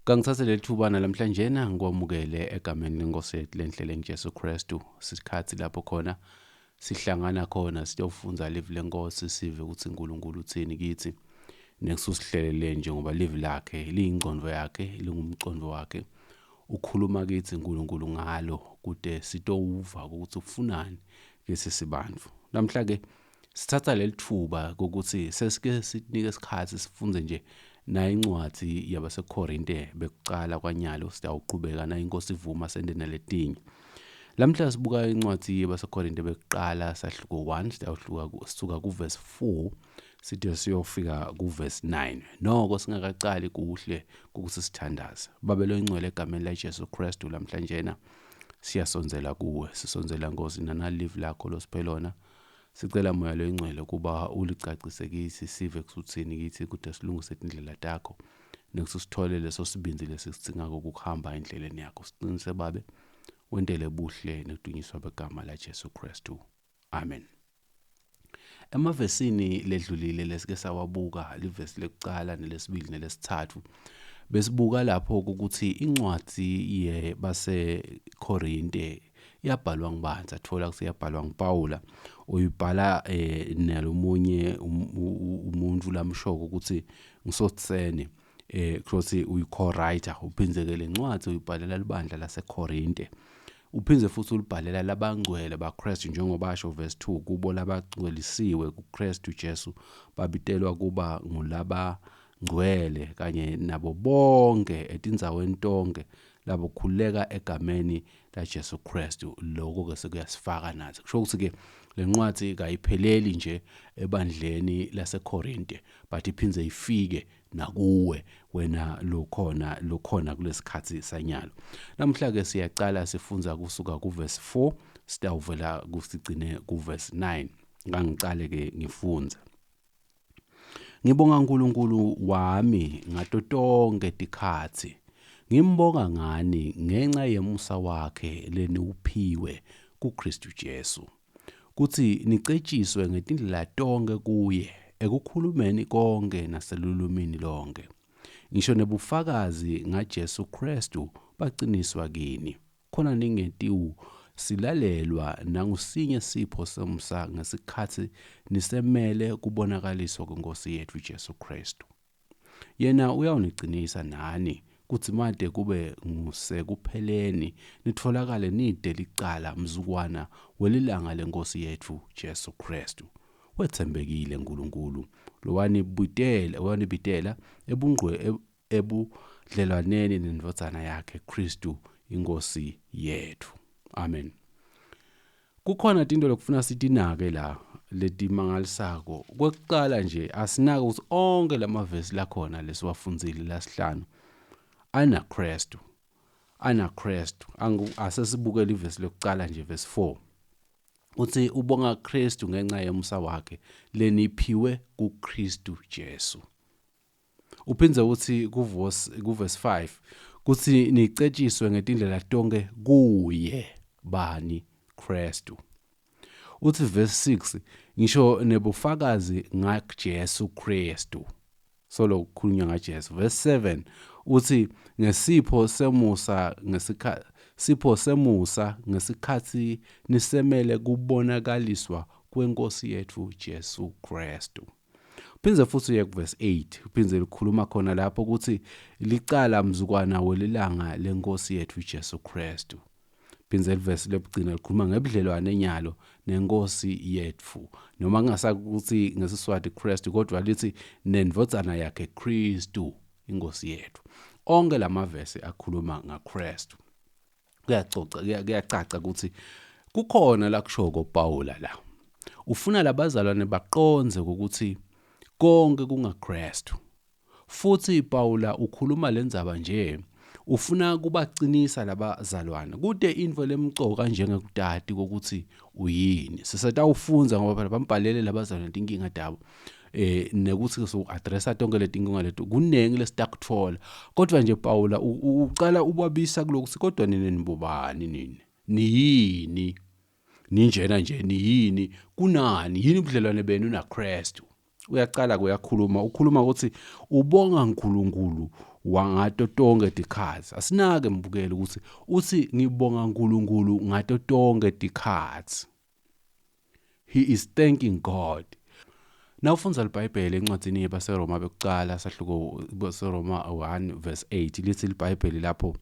Kangithathe leli thuba namhlanje ngikwamukele egameni lenkosi yethu lenhle lengiJesu Kristu. Sikhathi lapho khona sihlangana khona siyofundza livi lenkosi sive ukuthi uNkulunkulu uthini kithi nekususihlelele njengoba livi lakhe liyingcondo yakhe lingumcondo wakhe ukhuluma kithi uNkulunkulu ngalo kude sitowuva ukuthi ufunani kithi sibantfu. Namhla ke sithatha leli thuba kokuthi sesike sitinike isikhathi sifunde nje nayo incwadi yabaseKorinte bekuqala kwanyalo sitawuqhubeka na inkosi ivuma sende naletinye. Lamhla sibuka incwadi yabaseKorinte bekuqala sahluko 1 sitawuhluka sisuka kuverse 4 side siyofika kuverse 9. Noko singakaqali kuhle ukuthi sithandaze. Babe loyingcwele egameni laJesu Kristu lamhlanje siyasondzela kuwe sisondzela Nkosi nanalive lakho losiphe lona. Sicela moya loyingcwele kuba ulicacise kithi sive kusuthini kithi kude silungise tindlela takho nekuthi sithole leso sibindzi lesisidingako ukuhamba endleleni yakho. Siqinise babe wentele buhle nekudunyiswa begama la Jesu Kristu. Amen. Emavesini ledlulile lesike sawabuka livesi lekucala nelesibili nelesithathu besibuka lapho ukuthi incwadi yebaseKorinte yabhalwa ngubani sathola ukuthi yabhalwa nguPawula uyibhala nalomunye umuntu lamshoko ukuthi ngisotsene kusho uyi-co-writer uphindze ke lencwadi uyibhalela libandla laseKorinte uphindze futhi ulibhalela labangcwele baKristu njengoba asho verse 2 kubo labangcwelisiwe kuKristu Jesu babitelwa kuba ngulaba ngcwele kanye nabo bonke etindzaweni tonke labo khuleka egameni laJesu Kristu. Lokho ke sekuyasifaka nathi kusho ukuthi ke lencwadi kayipheleli nje ebandleni laseKorinte but iphindze ifike nakuwe wena lokhona lokhona kulesikhathi sanyalo. Namhla ke siyaqala sifunza kusuka kuverse 4 sitawuvela kusigcine kuverse 9. Ngangicale ke ngifunze. Ngibonga uNkulunkulu wami ngato tonke tikhatsi. Ngimbonga ngani ngenxa yemusa wakhe leniwuphiwe kuKristu Jesu. Kuthi nicetshiswe ngetindlela tonke kuye ekukhulumeni konke naselulwimini lonke. Ngisho nebufakazi ngaJesu Kristu baqiniswa kini. Khona ningetiwu silalelwa nangusinye sipho semsa ngesikhathi nisemele kubonakaliswa kwenkosi yethu Jesu Kristu. Yena uyawuniqinisa nani kuthi made kube ngusekupheleni nitholakale nide licala mzukwana welilanga lenkosi yethu Jesu Kristu. Wethembekile uNkulunkulu lowanibitela wanibitela ebungqwe ebudlelwaneni nendvodzana yakhe Kristu inkosi yethu. Amen. Kukhona tinto lokufuna sitinake la letimangalisako. Kwekuqala nje asinake ukuthi onke lamavesi lakhona lesiwafundzile lasihlanu ana Kristu. Ana Kristu. Asesibukele ivesi lokuqala nje verse 4. Uthi ubonga Kristu ngenxa yomusa wakhe leniphiwe kuKristu Jesu. Uphindze uthi kuverse kuverse 5 kuthi nicetshiswe ngetindlela tonke kuye bani Kristu. Uthi verse 6 ngisho nebufakazi ngaJesu Kristu. Solo kukhulunywa ngaJesu. Verse 7 uthi ngesipho semusa ngesikhathi sipho semusa ngesikhathi nisemele kubonakaliswa kwenkosi yethu Jesu Kristu. Phindze futhi uye kuverse 8 uphindze likhuluma khona lapho ukuthi licala mzukwana welilanga lenkosi yethu Jesu Kristu. Phindze livesi lokugcina likhuluma ngebudlelwane enyalo nenkosi yethu noma kungasakuthi ngesiswati Kristu kodwa lithi nendvodzana yakhe Kristu inkosi yethu. Onke lamavesi akhuluma ngaKristu. Kuyacoca kuyacaca ukuthi kukhona la kushoko Paula la. Ufuna labazalwane baqondze ukuthi konke kungaKristu. Futhi Paula ukhuluma lendzaba nje ufuna kubacinisa labazalwane kute intfo lemcoka njengekutati kokuthi uyini. Sisetawufundza ngoba phela bambhalele labazalwane tinkinga tabo nekuthi so addressa tonke letinkinga leto kunengi lesitakutfola kodwa nje Paula ucala ubabisa kulokuthi kodwa nina nibobani nini niyini ninjena nje niyini kunani yini ubudlelwane benu naKristu. Uyaqala uyakhuluma ukhuluma ukuthi ubonga uNkulunkulu Wangato tonke tikhatsi. Asinake mbukeli ukuthi uthi ngibonga uNkulunkulu ngato tonke tikhatsi. He is thanking God. Nawufundza liBhayibheli encwadzini yebaseRoma bekucala sahluko baseRoma 1 verse 8 lithi liBhayibheli lapho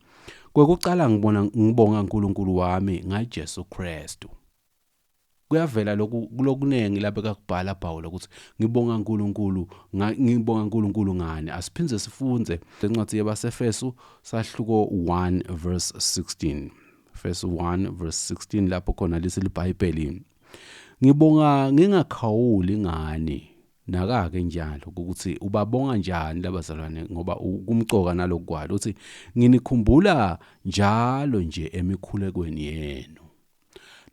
kwekucala ngibona ngibonga uNkulunkulu wami ngaJesu Kristu. Kuyavela lokhu kulokunengi labekakubhala Pawula ukuthi ngibonga uNkulunkulu ngibonga uNkulunkulu ngani. Asiphindze sifundze lencwadi yabaseFesu sahluko 1 verse 16. Verse 1 verse 16 lapho khona lithi liBhayibheli ngibonga ngingakhawuli ngani nakake njalo ukuthi ubabonga njani labazalwane ngoba kumcoka nalokwalo uthi nginikhumbula njalo nje emikhulekweni yenu.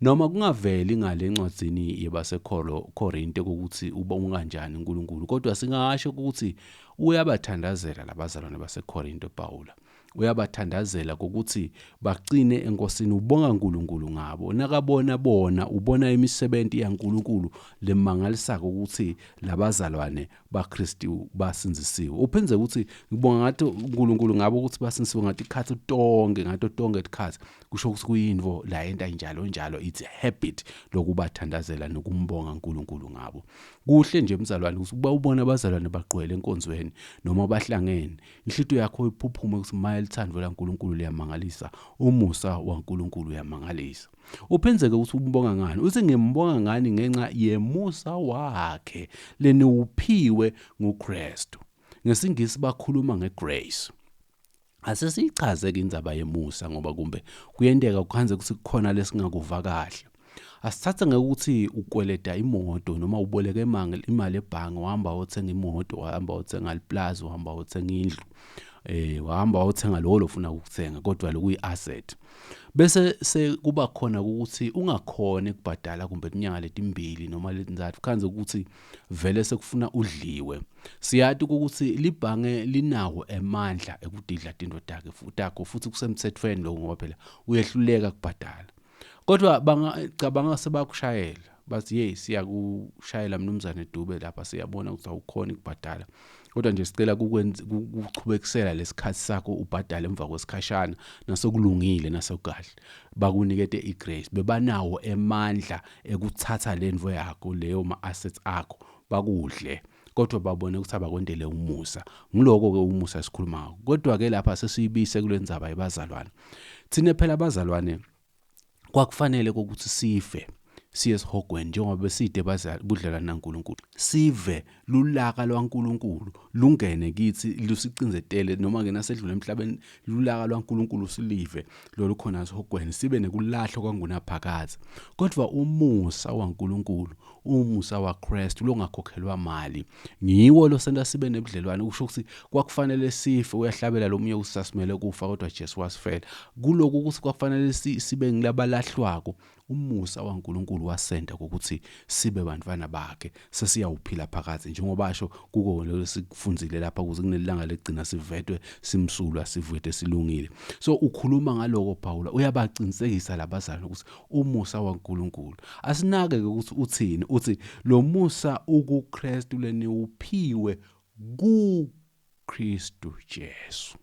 Noma kungaveli ngale ncwadzini yebasekholo Korinte ukuthi ubonga kanjani uNkulunkulu, kodwa singasho ukuthi uyabathandazela labazalwane baseKorinte Pawula. Uyabathandazela ukuthi baqine enkosini, ubonga uNkulunkulu ngabo. Nakabona bona ubona imisebenzi yaNkulunkulu lemangalisako ukuthi labazalwane baKristu basindzisiwe. Uphindze ukuthi ngibonga ngathi uNkulunkulu ngabo ukuthi basindzisiwe ngathi ikhathi tonke ngato tonke ikhathi kusho ukuthi kuyinto la yenta njalo njalo, it's a habit lokubathandazela nokumbonga uNkulunkulu ngabo. Kuhle nje mzalwane ukuthi uba ubona abazalwane bagqwele enkonzweni noma bahlangene, inhlitiyo yakho iphuphume ukuthi maye lithando laNkulunkulu liyamangalisa, umusa waNkulunkulu uyamangalisa. Uphindze-ke ukuthi umbonga ngani, uthi ngimbonga ngani ngenxa yemusa wakhe leniwuphiwe nguKristu. NgesiNgisi bakhuluma ngegrace. Ase siyichaze-ke indzaba yemusa ngoba kumbe kuyenteka kukhanze ukuthi kukhona lesingakuva kahle. Asithathe ngekuthi ukweleta imoto noma uboleke imali ebhange, wahamba wothenga imoto, wahamba wothenga liplazi, wahamba wothenga indlu, wahamba wothenga loko lofuna ukuthenga kodwa lokuyi-asset. Bese sekuba khona ukuthi ungakhoni ukubhadala kumbe tinyanga letimbili noma letintsatfu, khandze ukuthi vele sekufuna udliwe. Siyati ukuthi libhange linawo emandla ekudidla tintfo takhe takho futhi kusemtsetfweni lokho ngoba phela uyehluleka kubhadala. Kodwa bangacabanga sebakushayela bathi hey siyakushayela mnumzane Dube lapha siyabona ukuthi awukhoni ukubhadala, kodwa nje sicela kukwenza kuchubekisela lesikhathi sakho ubhadale emva kwesikhashana nasokulungile nasokahle. Bakunikete igrace, bebanawo emandla ekuthatha lento yakho leyo ma assets akho bakudle, kodwa babone ukuthi abakwendele umusa. Ngiloko ke umusa esikhuluma ngako. Kodwa ke lapha sesiyibise kulendzaba yebazalwane. Thina phela abazalwane kwakufanele ukuthi sife siye esihogweni njengoba beside budlelwane naNkulunkulu, sive lulaka lwaNkulunkulu lungene kithi lusicindzetele, noma ke nasedlule emhlabeni lulaka lwaNkulunkulu silive lolukhona esihogweni, sibe nekulahlwa kwangunaphakadze. Kodwa umusa waNkulunkulu, umusa waKristu longakhokhelwa mali, ngiwo losenta sibe nebudlelwane. Kusho ukuthi kwakufanele sife. Uyahlabela lo munye ukuthi sasimele kufa kodwa Jesu wasifela. Kuloku ukuthi kwakufanele sibe ngilabalahlwako, umusa waNkulunkulu wasenta ukuthi sibe bantwana bakhe, sesiyawuphila phakathi njengoba asho kuko lokho sikufundzile lapha ukuze kunelanga legcina sivetwe simsulwa sivetwe silungile. So ukhuluma ngaloko Pawula, uyabaqinisekisa labazalwane ukuthi umusa waNkulunkulu. Asinake ke ukuthi uthini, uthi lo musa ukuKristu leniwuphiwe kuKristu Jesu.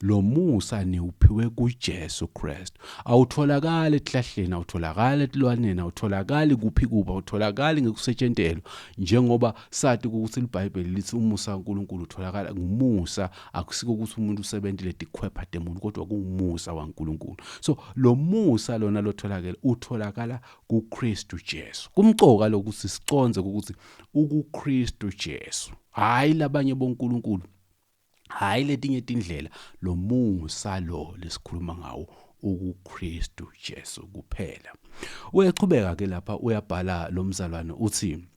Lo musa niwuphiwe kuJesu Kristu. Awutholakali etihlahleni, awutholakali etilwaneni, awutholakali kuphi kuba, awutholakali ngekusetshentelo. Njengoba sati ukuthi liBhayibheli lithi umusa kaNkulunkulu utholakala ngumusa, akusiko ukuthi umuntu usebentile tikhwepha temuntu, kodwa kungumusa waNkulunkulu. So lo musa lona lotholakele utholakala kuKristu Jesu. Kumcoka lokuthi siconze ukuthi ukuKristu Jesu, hayi labanye boNkulunkulu, hayi letinye tindlela. Lo musa lo lesikhuluma ngawo ukuKristu Jesu kuphela. Uyachubeka ke lapha uyabhala lo mzalwane uthi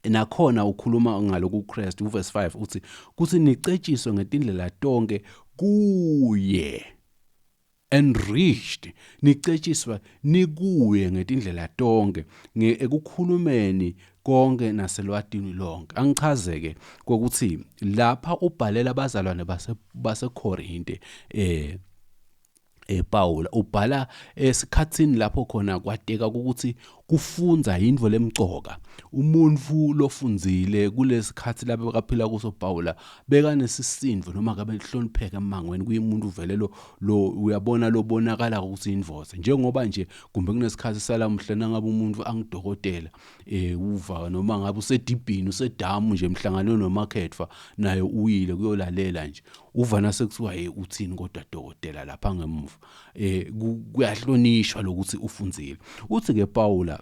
nakhona ukhuluma ngaloku Kristu uverse 5 uthi kuthi nicetshiswe ngetindlela tonke kuye, enriched, nicetshiswa nikuye ngetindlela tonke ekukhulumeni konke naselwatini lonke. Angichazeke ukuthi lapha ubhalela abazalwane baseKorinte ePaula ubhala esikhatsini lapho khona kwateka ukuthi Kufundza yintfo lemcoka. Umuntfu lofundzile kulesikhatsi labekaphila kuso Pawula bekanesisindvo noma kabe hlonipheke emangweni kuyimuntu vele lo lo uyabona lobonakala ukuthi indvodza njengoba nje kumbe kunesikhatsi salamuhla nangabe umuntu angidokotela eh uva noma ngabe usedibhini usedamu nje emhlanganweni nomakhetfwa naye uyile kuyolalela nje uva nasekuthiwa hey uthini kodwa dokotela lapha ngemuva eh kuyahlonishwa lokuthi ufundzile. Uthi ke Pawula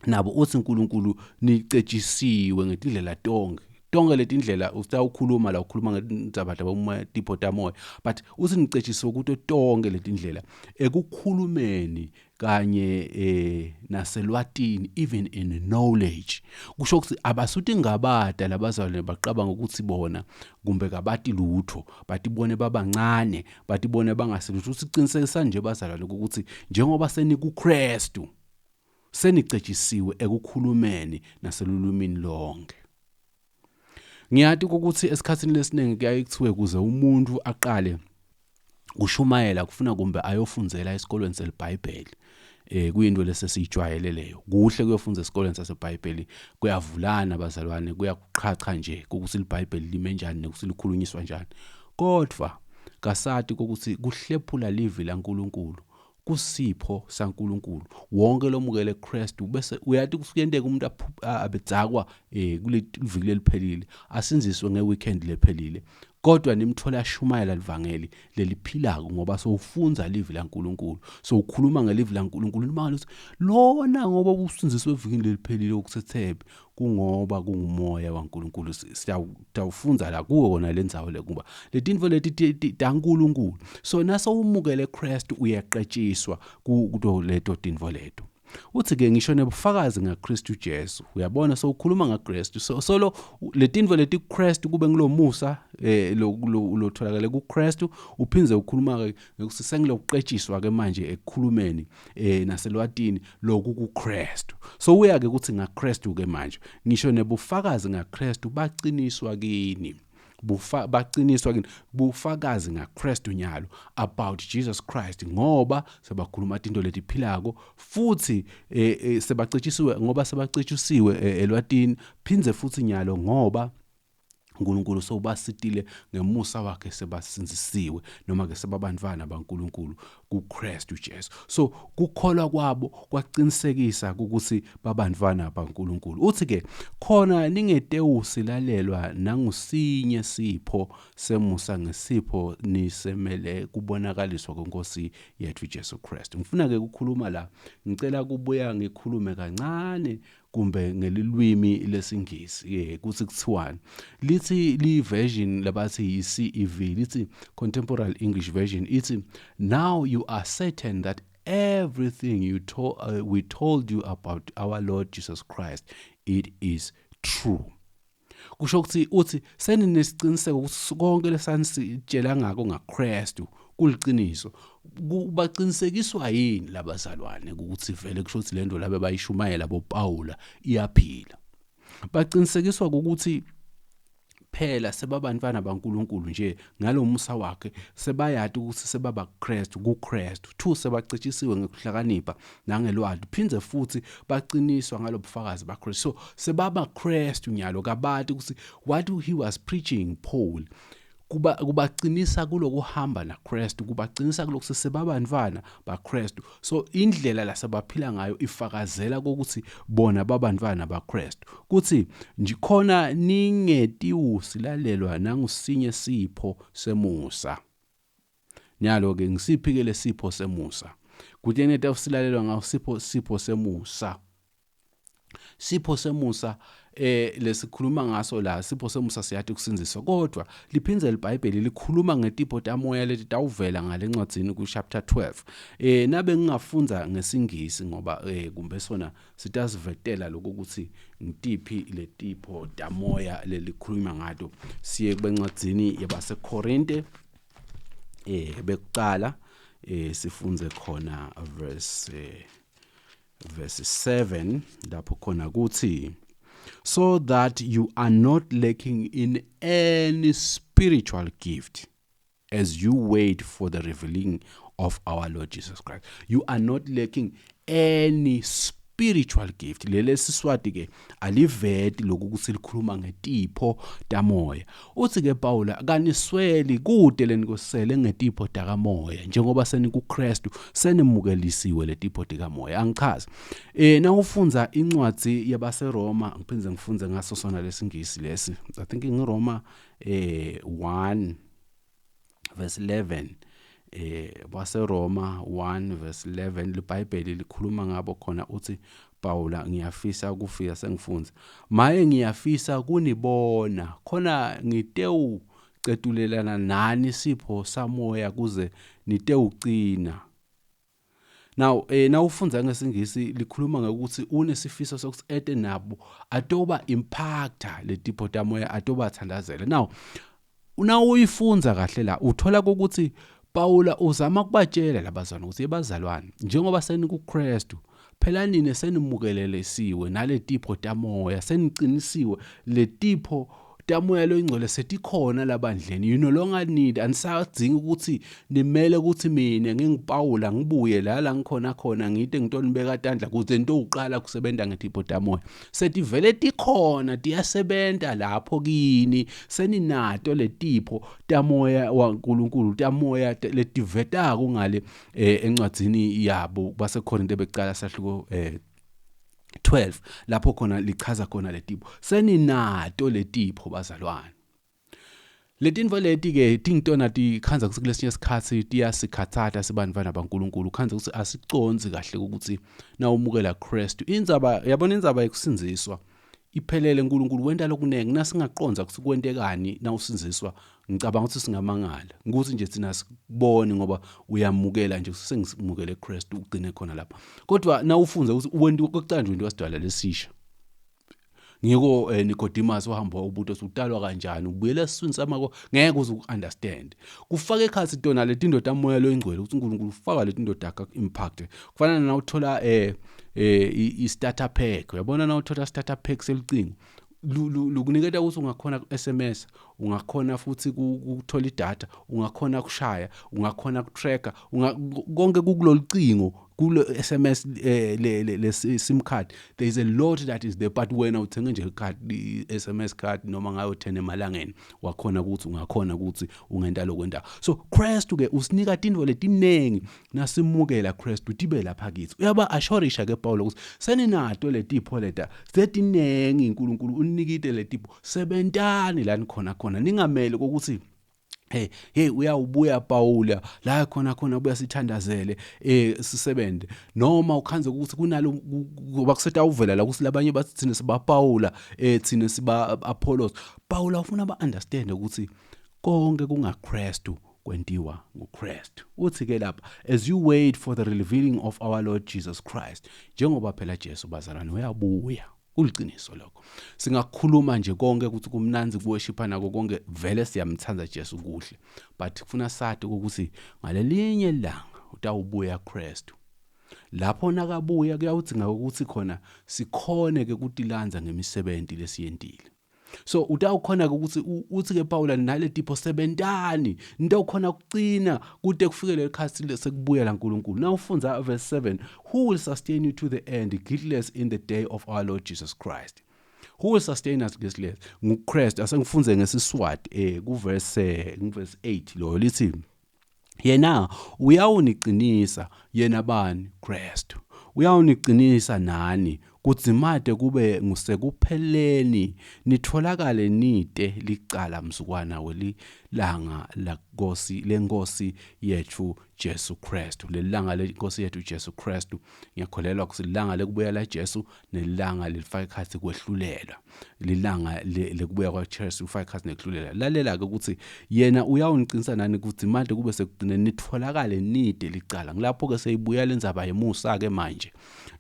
nabo uthi uNkulunkulu nicetshisiwe ngetindlela tonke tonke letindlela usitawukhuluma la ukhuluma ngendzaba tabomoya tipho tamoya, but uthi nicetshisiwe kuto tonke letindlela ekukhulumeni kanye naselwatini, even in knowledge. Kusho ukuthi abasuthi ngabada labazalwane baqabanga ukuthi bona kumbe kabati lutho, batibone babancane, batibone bangasilutho. Usiqinisekisa nje bazalwane ukuthi njengoba senikuKristu senicetshisiwe ekukhulumeni naselulwimini lonke. Ngiyati ukuthi esikhatsini lesiningi kuyaye kuthiwe kuze umuntu aqale kushumayela kufuna kumbe ayofundzela esikolweni seliBhayibheli. Kuyinto lesesiyijwayele leyo. Kuhle kuyofunza esikolweni saseBhayibheli, kuyavulana bazalwane, kuyakuqhacha nje ukuthi liBhayibheli lime njani nokuthi likhulunyiswa njani. Kodwa kasati ukuthi kuhlephula livi laNkulunkulu kusipho saNkulunkulu. Wonke lomukele Kristu bese uyati ukuthi kuyenteka umuntu abedzakwa kule viki leliphelile, asindziswe ngeweekend lephelile, kodwa nimthola ashumayela livangeli leliphilako ngoba sowufundza livi laNkulunkulu, sowukhuluma ngelivi laNkulunkulu. Nimangala ukuthi lona ngoba usindziswe evikini leliphelile ukusethebe kungoba kungumoya waNkulunkulu. Siyawufundza la kuwo kona lendzawo le kuba letintfo leti taNkulunkulu. So nasewumukele Kristu uyaqetshiswa kuto leto tintfo leto. Uthi ke ngisho nebufakazi ngaKristu Jesu. Uyabona, sowukhuluma ngaKristu. So solo letintfo leti kuKristu kube ngilomusa lotholakale kuKristu, uphindze ukhuluma ke ngekuthi sengilokuqetshiswa ke manje ekukhulumeni naselwatini loku kuKristu. So uya ke ukuthi ngaKristu ke manje ngisho nebufakazi ngaKristu baqiniswa kini. Bufa baqiniswa kini bufakazi ngaKristu nyalo about Jesus Christ, ngoba sebakhuluma tinto letiphilako futhi sebacetshisiwe ngoba sebacetshisiwe elwatini, phindze futhi nyalo ngoba uNkulunkulu sowubasitile ngemusa wakhe, sebasindzisiwe noma ke sebabantwana baNkulunkulu kuKristu Jesu. So kukholwa kwabo kwaqinisekisa ukuthi babantwana baNkulunkulu. Uthi ke khona ningetewusi lalelwa nangusinye sipho semusa ngesipho nisemele kubonakaliswa kwenkosi yethu Jesu Kristu. Ngifuna ke ukukhuluma la, ngicela kubuya ngikhulume kancane kumbe ngelilwimi lesingisi kuthi kuthiwani. Lithi li version labathi yi-CEV, lithi Contemporary English Version, ithi, "Now you are certain that everything you told we told you about our Lord Jesus Christ, it is true." Kusho ukuthi uthi seninesiqiniseko ukuthi konke lesanisitshela ngako ngaKristu kuliciniso. Baqinisekiswa yini labazalwane ukuthi vele kusho ukuthi lento labe bayishumayela boPaula iyaphila? Baqinisekiswa ukuthi phela sebabantwana baNkulunkulu nje ngalomusa wakhe, sebayati ukuthi sebaba kuKristu, kuKristu two sebacetshisiwe ngekuhlakanipha nangelwati, phindze futhi baqiniswa ngalobufakazi baKristu. So sebaba Kristu nyalo, kabati ukuthi what he was preaching, Paul, kuba kubaqinisa kulokuhamba naKristu, kubaqinisa kulokhu sebabantwana baKristu. So indlela lasebaphila ngayo ifakazela ukuthi bona babantwana baKristu, kuthi nje khona ningetiwusi lalelwa nangusinye sipho semusa. Nyalo ke ngisiphi ke lesipho semusa kuthi ngetawusilalelwa ngawo sipho semusa? Sipho semusa lesikhuluma ngaso la, sipho semusa siyathi kusindziswa, kodwa liphindze liBhayibheli likhuluma ngetipho tamoya leti tawuvela ngale ncwadzini ku chapter 12. Nabe ngingafundza ngesingisi ngoba kumbe sona sitasivetela lokho ukuthi ngitiphi letipho tamoya lelikhulunywa ngato. Siye kubencwadzini yabaseKorinte bekuqala, sifundze khona verse 7 lapho khona kuthi, "So that you are not lacking in any spiritual gift as you wait for the revealing of our Lord Jesus Christ." You are not lacking any spiritual. spiritual gift. Leli Siswati ke aliveti lokhu ukuthi likhuluma ngetipho tamoya. Uthi ke Paula kanisweli kude lenikosele ngetipho takamoya njengoba senikuKristu senimukelisiwe letipho tikamoya. Angichazi. Eh nawufundza incwadi yabaseRoma ngiphinde ngifunde ngaso sona lesingisi lesi. I think ngiRoma 1 verse 11 baseRoma 1 verse 11 liBhayibheli likhuluma ngabo khona uthi Paula ngiyafisa ukufika sengifunza maye ngiyafisa kunibona khona ngitewu cetulelana nani sipho samoya kuze nitewucina. Now nawufundza ngesingisi likhuluma ngokuthi unesifiso sokuthi ete nabo atoba impacta letipho tamoya atobathandazela. Now unawuyifunza kahle la uthola ukuthi Paula uzama kubatshela labazalwane ukuthi ebazalwane njengoba senikuKristu phela nine senimukelelesiwe naletipho tamoya seniqinisiwe letipho tamoya loyingcwele setikhona labandleni. You no longer need, anisadzingi ukuthi nimele ukuthi mina nginguPawula ngibuye la la ngikhona khona ngite ngitonibeka tandla kuze nitowuqala kusebenta ngetipho tamoya. Setivele tikhona tiyasebenta lapho kini, seninato letipho tamoya waNkulunkulu tamoya letivetako ngale encwadzini yabo baseKorinte bekucala sahluko 12 lapho khona lichaza khona letipho. Seninato letipho bazalwane. Letintfo leti ke tingitona tikhandza kutsi kulesinye isikhatsi tiyasikhatsata sibantfwana baNkulunkulu, ukhandza kutsi asicondzi kahle ukuthi nawumukela Kristu indzaba yabona indzaba yekusindziswa iphelele. uNkulunkulu wenta lokunengi nasingaqondza kutsi kwentekani nawusindziswa. Ngicabanga ukuthi singamangala ukuthi nje thina sikuboni ngoba uyamukela nje sengimukele Kristu ugcine khona lapha, kodwa nawufundza ukuthi wenta kokucala nje wenta wasidwala lesisha. Ngiko Nicodemus wahamba ubuto utalwa kanjani ubuyela esiswini samako ngeke uze ukunderstand. Kufaka ekhatsi tona letinto tamoya loyingcwele ukuthi uNkulunkulu ufaka letinto takhe impact. Kufana nawuthola i starter pack, uyabona nawuthola starter pack selicingo lukuniketa ukuthi ungakhona ku SMS, ungakhona futhi ukuthola idatha, ungakhona kushaya, ungakhona kutracker, konke kukulolu kulo SMS le le SIM card. There is a lot that is there, but wena uthenge nje card i SMS card noma ngayo 10 emalangeni wakhona ukuthi ungakhona ukuthi ungenta lokwenta. So Christ ke usinika tintfo letinengi nasimukela Christ tibe lapha kithi. Uyaba assurisha ke Paul ukuthi seninato letipho leta setinengi, uNkulunkulu unikite letipho, sebentani la nikhona khona, ningameli ukuthi hey hey uyawubuya Paula la khona khona buya sithandazele sisebenze, noma ukhanze ukuthi kunalo ngoba kusetawuvela la ukuthi labanye bathi thina siba Paula, thina siba Apollos. Paula ufuna ba understand ukuthi konke kungaKristu, kwentiwa nguKristu. Uthi ke lapha, as you wait for the revealing of our Lord Jesus Christ, njengoba phela Jesu bazalwane uyabuya. Kuliciniso lokho, singakhuluma nje konke ukuthi kumnanzi kuworshipha nako konke, vele siyamthanda Jesu kuhle, but kufuna sathi ukuthi ngalelinye ilanga utawubuya Kristu. Lapho nakabuya kuyawudzinga ukuthi khona sikhone ke kutilandza ngemisebenzi lesiyentile. So utawukhona ke ukuthi uthi ke Paula naletipho sebentani nitawukhona kucina kude kufike lelikhathi sekubuya la uNkulunkulu. Nawufundza verse 7, who will sustain you to the end guiltless in the day of our Lord Jesus Christ. Who will sustain us guiltless? NguChrist. Asengifunze ngesiswati ku verse ku verse 8 lo lithi yena uyawuniqinisa. Yena bani? Kristu uyawuniqinisa nani kudzimate kube ngusekupheleni, nitholakale nite licala mzukwana welilanga laNkosi lenkosi yethu Jesu Kristu. Lelanga lenkosi yethu Jesu Kristu, ngiyakholelwa ukuthi ilanga lekubuya la Jesu nelanga lelifaka ekhatsi kwehlulelwa. Lilanga lekubuya kwaJesu ufaka ekhatsi nekuhlulela. Lalela ke ukuthi yena uyawuniqinisa nani kudzimate kube sekugcineni nitholakale nide licala. Ngilapho ke seyibuya lendzaba yemusa ke manje,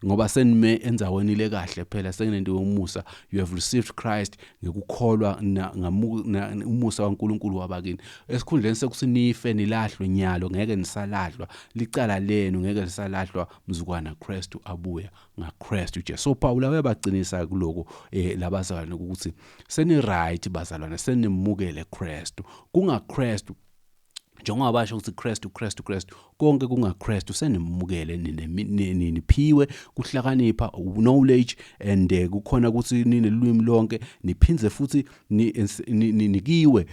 ngoba senime endzaweni lekahle phela senginento yomusa. You have received Christ ngekukholwa, umusa waNkulunkulu wabakini. Esikhundleni sekuthi nife nilahlwe nyalo, ngeke nisalahlwa, licala lenu ngeke lisalahlwa mzukwana Kristu abuya ngaKristu Jesu. So Paul uyabaqinisa kuloko labazalwane ukuthi seni right bazalwane, senimukele Kristu, kungaKristu. Njengoba basho ukuthi Kristu, Kristu, Kristu, konke kungaKristu. Senimukele niphiwe kuhlakanipha, knowledge, and kukhona ukuthi ninelwimi lonke, niphindze futhi nikiwe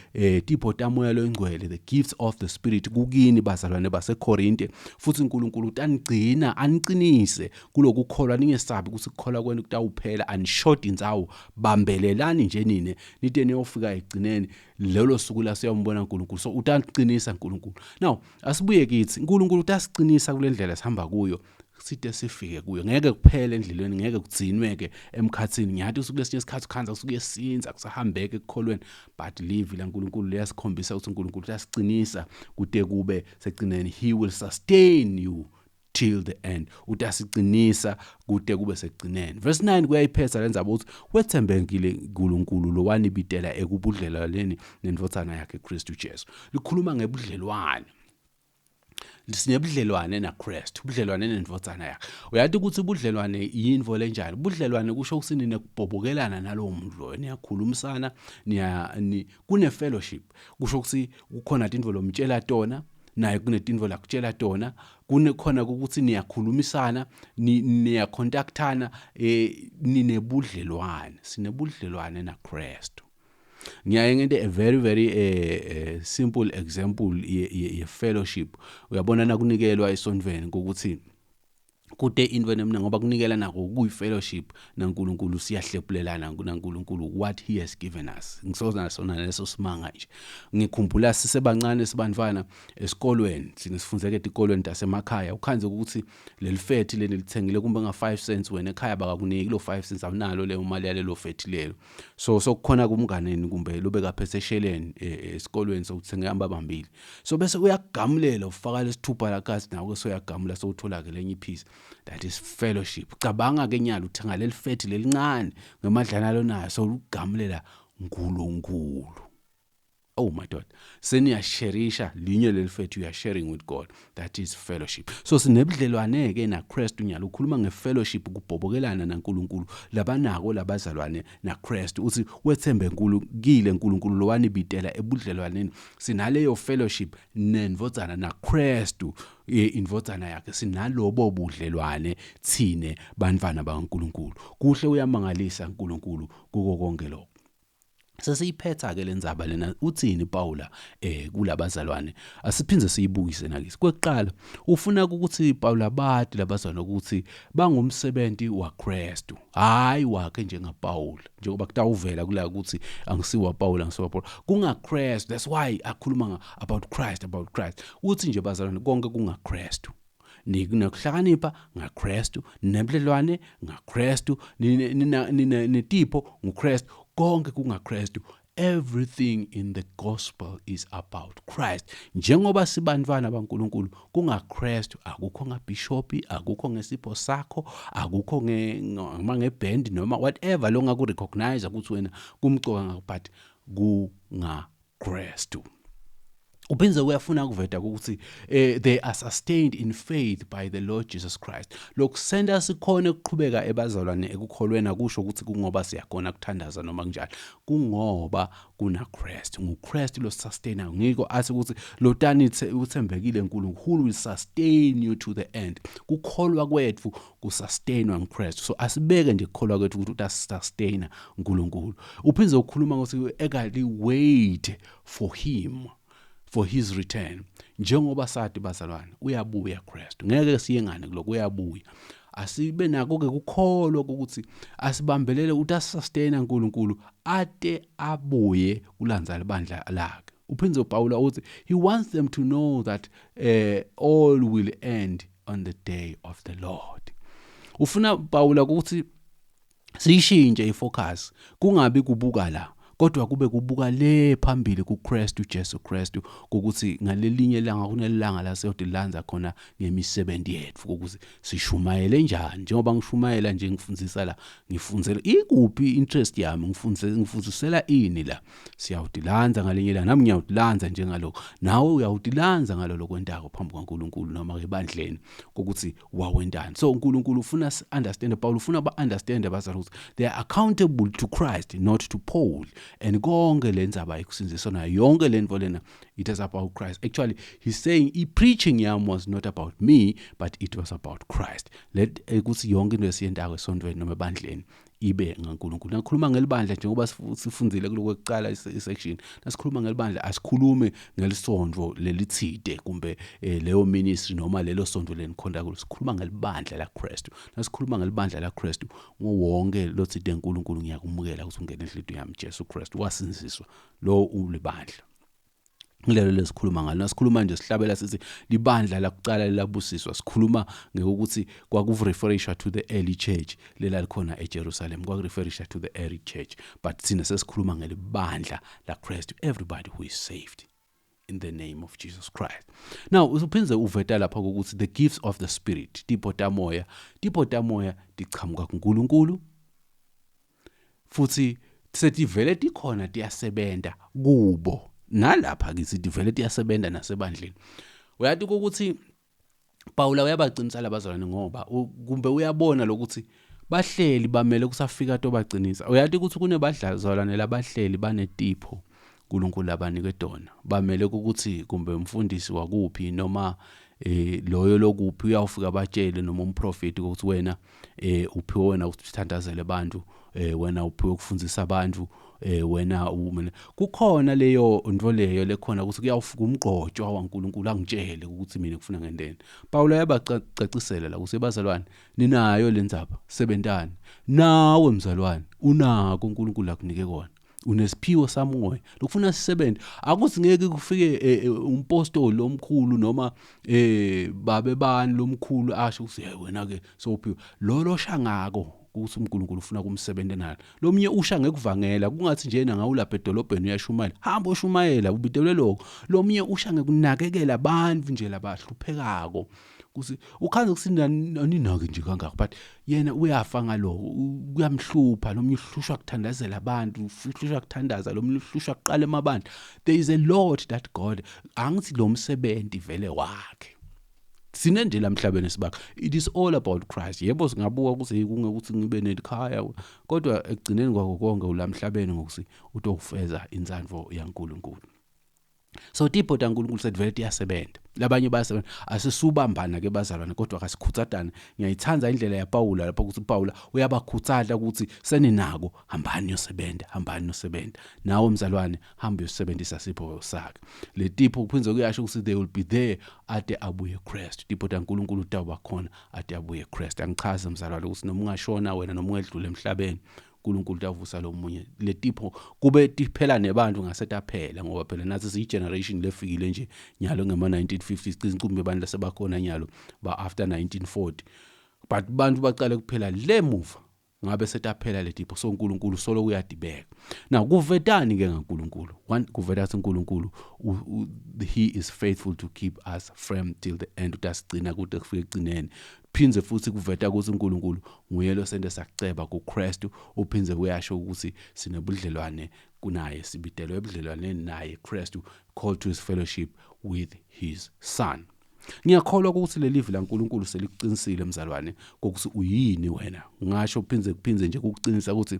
tipho tamoya loyingcwele, the gifts of the Spirit kukini bazalwane baseKorinte. Futhi uNkulunkulu utanigcina aniqinise kulokukholwa, ningesabi ukuthi ukukholwa kwenu kutawuphela, anishodi indzawo, bambelelani nje nine nite niyofika egcineni lelo suku la siyambona uNkulunkulu. So utaniqinisa uNkulunkulu. Now asibuye kithi, uNkulunkulu utasiqinisa kule ndlela sihamba kuyo side sifike kuyo, ngeke kuphele endleleni, ngeke kugcinweke emkhathini. Ngiyathi usuku lesinye isikhathi ukhanza kusuke sinza kusahambeke ekukholweni, but livi laNkulunkulu liyasikhombisa ukuthi uNkulunkulu uyasiqinisa kude kube sekugcineni. He will sustain you till the end, utasiqinisa kude kube sekugcineni. Verse 9 kuyayiphetha lendzaba, ukuthi wethembekile uNkulunkulu lowanibitela ekubudlelwaneni nendvodzana yakhe Kristu Jesu. Likhuluma ngebudlelwane, sinebudlelwane naKristu, ubudlelwane nendvodzana yakhe. Uyathi ukuthi ubudlelwane yintfo lenjani? Ubudlelwane kusho ukuthi ninekubhobokelana nalowo muntu loyo, niyakhulumisana, niya kune fellowship. Kusho ukuthi kukhona tintfo lomtshela tona, naye kunetintfo lakutshela tona, kunekhona ukuthi niyakhulumisana, niyacontactana, ninebudlelwane. Sinebudlelwane naKristu. Ngiyaye ngente a very very simple example ye fellowship. Uyabona nakunikelwa esontweni ukuthi kude into enemna, ngoba kunikela nako kuyi fellowship naNkulunkulu, siyahlephulelana naNkulunkulu what he has given us. Ngisozana sona leso simanga nje. Ngikhumbula sisebancane, sibantwana esikolweni, sine sifundzeke etikolweni tasemakhaya, ukhanze ukuthi leli fethi leli lithengile kumbe nga 5 cents, wena ekhaya bakakuniki lo 5 cents, awunalo leyo mali yalelo fethi lelo. So sokukhona kumnganeni kumbe lobe kaphethe esheleni esikolweni, sokuthenge ambabambili, so bese uyakugamulela, ufaka lesithupha la kasi, nawe soyagamula, sowuthola ke lenye ipiece. That is fellowship. Cabanga ke nyalo uthenga leli fethi lelincane ngemadlana lonayo, so ugamulela uNkulunkulu. Oh my God, seniyasherisha linye leli fethu, you are sharing with God. That is fellowship. So sinebudlelwane ke naKristu. Nyalo ukhuluma ngefellowship, kubhobokelana naNkulunkulu labanako labazalwane naKristu. Uthi wethembe enkulu uNkulunkulu lowanibitela ebudlelwaneni. Sinaleyo fellowship nendvodzana, naKristu, indvodzana yakhe. Sinalobo budlelwane thine bantwana bakaNkulunkulu. Kuhle, uyamangalisa uNkulunkulu kuko konke lokho. Sesiyiphetha ke lendzaba lena. Uthini Paula kulabazalwane? Asiphindze siyibukise nakisi. Kwekuqala ufuna ukuthi Paula bati labazalwane ukuthi bangumsebenzi waKristu, hayi wakhe njengaPaul, njengoba kutawuvela kula ukuthi angisiwa Paul, angisiwa Paul, kungaKristu. That's why akhuluma about Christ, about Christ. Uthi nje bazalwane, konke kungaKristu, nikuhlakanipha ngaKristu, nebudlelwane ngaKristu, netipho nguKristu, konke kungaKristu. Everything in the gospel is about Christ. Njengoba sibantwana baNkulunkulu, kungaKristu, akukho ngabishopi, akukho ngesipho sakho, akukho noma ngeband noma whatever lo ngaku recognize ukuthi wena kumcoka ngakho, but kungaKristu. Uphindze uyafuna kuveta ukuthi they are sustained in faith by the Lord Jesus Christ. Lokusenta sikhone ukuqhubeka ebazalwane ekukholweni akusho ukuthi kungoba siyakhona kuthandaza noma kunjalo, kungoba kuna Christ, nguChrist lo sustainer. Ngiko athi ukuthi lotani uthembekile uNkulunkulu will sustain you to the end. Kukholwa kwethu kusustainwa nguChrist, so asibeke nje kukholwa kwethu ukuthi utasustaina uNkulunkulu. Uphindze ukhuluma ukuthi eagerly wait for him, for his return. Njengoba sathi bazalwane, uyabuya Christ, ngeke siyengane kuloko, uyabuya. Asibe nako ke kukholwa ukuthi asibambelele ukuthi asisustain uNkulunkulu ate abuye kulanza libandla lakhe. Uphindze uPaula uthi he wants them to know that all will end on the day of the Lord. Ufuna Paula ukuthi siyishintshe ifocus, kungabi kubuka la, kodwa kube kubuka le phambili kuKristu Jesu Kristu, ukuthi ngalelinye ilanga kunelanga la siyodilanza khona ngemisebenzi yethu, ukuthi sishumayele njani. Njengoba ngishumayela nje, ngifundisa la, ngifundzela ikuphi interest yami, ngifundise, ngifundisela ini la? Siyawudilanza ngalinye ilanga, nami ngiyawudilanza njengalokho, nawe uyawudilanza ngalolo kwentako phambi kwaNkulunkulu noma ebandleni ukuthi wawentani. So uNkulunkulu ufuna si understand, Paul ufuna ba understand abazali ukuthi they are accountable to Christ, not to Paul. And konke lendzaba ekusindziswa nayo yonke lento lena, it is about Christ. Actually, he's saying i-preaching yami was not about me, but it was about Christ. Let ukuthi yonke into esiyentako esontweni noma ebandleni ibe ngaNkulunkulu. Nakhuluma ngelibandla, njengoba sifundzile kulokwekuqala i-section, nasikhuluma ngelibandla asikhulume ngelisonto lelitsite kumbe leyo ministry noma lelo sonto lenikhonta kulo. Sikhuluma ngelibandla la Kristu. Nasikhuluma ngelibandla la Kristu, nguwonke lotsite uNkulunkulu ngiyakumukela ukuthi ungene enhlitiyweni yami Jesu Kristu, wasindziswa, lo ulibandla. Ngilelo lesikhuluma ngalo. Nasikhuluma nje sihlabela sithi libandla lakucala lelabusiswa, sikhuluma ngekuthi kwakureferisha to the early church lelalikhona eJerusalem, kwakureferisha to the early church, but thina sesikhuluma ngelibandla la Christ, everybody who is saved in the name of Jesus Christ. Now uphindze uveta lapha ukuthi the gifts of the Spirit, tipho tamoya, tipho tamoya tichamuka kuNkulunkulu futhi setivele tikhona, tiyasebenta kubo nalapha kithi, tivele tiyasebenta nasebandleni. Uyati ukuthi Paula uyabacinisa labazalwane ngoba kumbe uyabona lokuthi bahleli bamele kusafika tobacinisa. Uyati ukuthi kunebadlazalwane labahleli banetipho uNkulunkulu abanike tona, bamele ukuthi kumbe umfundisi wakuphi noma loyo lokuphi uyawufika batshele, noma umprofeti, ukuthi wena uphiwe wena ukuthi uthandazele abantu, wena uphiwe ukufundisa abantu, wena umele kukhona leyo nto leyo lekhona ukuthi kuyawufika umgqotshwa waNkulunkulu angitshele ukuthi mina kufuna ngenteni. Paulo yabacacisela la ukuthi bazalwane ninayo lendzaba, sebentani. Nawe mzalwane unako uNkulunkulu akunike kona, unesiphiwo samoya lokufuna sisebenze. Akuthi ngeke kufike umpostoli omkhulu noma babe bani lomkhulu asho ukuthi hey wena ke sowuphiwe lo losha ngako ukuthi uNkulunkulu ufuna kumsebenze nalo. Lomnye usha ngekuvangela, kungathi nje ngawulapha edolobheni uyashumayela, hamba oshumayela ubitelwe lokho. Lomnye usha ngekunakekela abantu nje labahluphekako, kuthi ukhanze ukuthi aninaki nje kangaka, but yena uyafa ngaloko, kuyamhlupha. Lomnye uhlushwa kuthandazela abantu, uhlushwa kuthandaza, lomnye uhlushwa kuqala emabandla. There is a lot that God angithi lo msebenzi vele wakhe sine nje lamhlabeni sibakha, it is all about Christ. Yebo, singabuka ukuthi kungekuthi ngibe nelikhaya, kodwa ekugcineni kwakho konke ulamhlabeni ngokuthi utofeza insandvo yaNkulunkulu. So tipho taNkulunkulu setivele tiyasebenza, labanye bayasebenza. Asisubambana ke bazalwane, kodwa kasikhutsatane. Ngiyayithanda indlela yaPaula lapho ukuthi uPaula uyabakhutsata ukuthi seninako, hambani niyosebenza, hambani niyosebenza. Nawe mzalwane hamba uyosebenzisa sipho sakhe. Letipho kuphindze kuyasho ukuthi they will be there ade abuye Christ. Tipho taNkulunkulu utawuba khona ade abuye Christ. Angichaze mzalwane ukuthi noma ungashona wena noma ungedlula emhlabeni, uNkulunkulu utavusa lo munye. Letipho kube tiphela nebantu ngasetaphela, ngoba phela nathi siyi generation lefikile nje nyalo ngema 1950s, incumbi abantu lasebakhona nyalo ba after 1940, but bantu baqale kuphela lemuva ngabe setaphela letipho. So uNkulunkulu solo uyadibeka. Now kuvetani ke ngaNkulunkulu? One, kuveta ukuthi uNkulunkulu he is faithful to keep us firm till the end, utasigcina kude kufike ekugcineni. Phindze futhi kuveta ukuthi uNkulunkulu nguye lo sente sakuceba kuKristu. Uphindze kuyasho ukuthi sinebudlelwane kunaye, sibidelwe ebudlelwaneni naye Kristu, called to his fellowship with his son. Ngiyakholwa ukuthi leli livi laNkulunkulu selikuqinisile mzalwane kokuthi uyini wena. Ngasho kuphindze kuphindze nje kukuqinisa ukuthi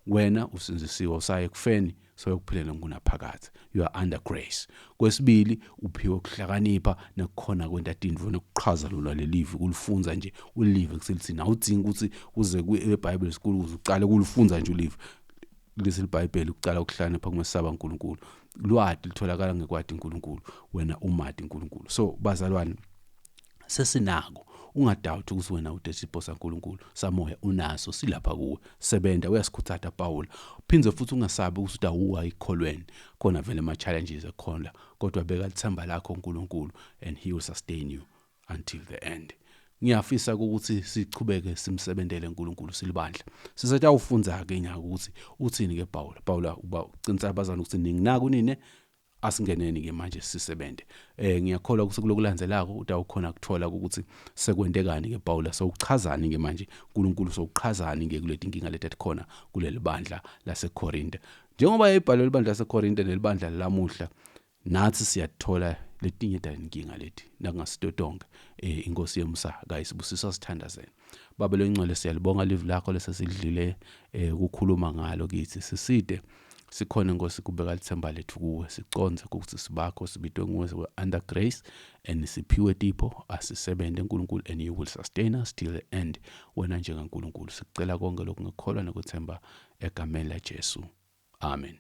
wena usindzisiwe, usaye kufeni soyokuphilela ngunaphakadze, you are under grace. Kwesibili, uphiwe ukuhlakanipha nekukhona kwenta tintfo nekuqhaza lona lelivi, kulifunza nje ulive kuselithini. Awudingi ukuthi uze kwi-Bible school ukuze ucale kulifunza nje ulive lesi liBhayibheli. Ukucala ukuhlakanipha kumesaba uNkulunkulu. Lwati litholakala ngekwati uNkulunkulu, wena umati uNkulunkulu. So bazalwane sesinako, ungadoubt ukuthi wena udesipho saNkulunkulu samoya, unaso, silapha kuwe, sebenza. Uyasikhuthaza Paul. Phindze futhi ungasabi ukuthi utawuwa ikholweni, khona vele ama challenges ekhona, kodwa beka lithemba lakho uNkulunkulu and he will sustain you until the end. Ngiyafisa ukuthi sichubeke simsebentele uNkulunkulu silibandla. Sisetawufundza ke nyaka ukuthi uthini ke Paul. Paul uba uqinisa abazalwane ukuthi ninginaka nine, asingeneni ke manje sisebenze. Ngiyakholwa ukuthi kulokulandzelako utawukhona kuthola ukuthi sekwentekani ke Paul, sewuchazani ke manje uNkulunkulu, sewuchazani ke kuleti inkinga leti khona kuleli bandla laseKorinte. Njengoba ibhalwe libandla laseKorinte nelibandla lamuhla, nathi siyathola letinye inkinga leti nakungasito tonke. Inkosi yemsa kayisibusisa. Sithandazeni. Baba lengcwele, siyalibonga livi lakho lesesidlile ukukhuluma ngalo kithi. Siside Sikhona Nkosi kubeka litsemba letfu kuwe, sicondze kutsi sibakho, sibitwe nguwe, under grace and siphiwe tipho. Asisebente, Nkulunkulu, and you will sustain us till the end, wena njengaNkulunkulu. Sicela konke lokhu ngekukholwa nekuthemba egameni laJesu, amen.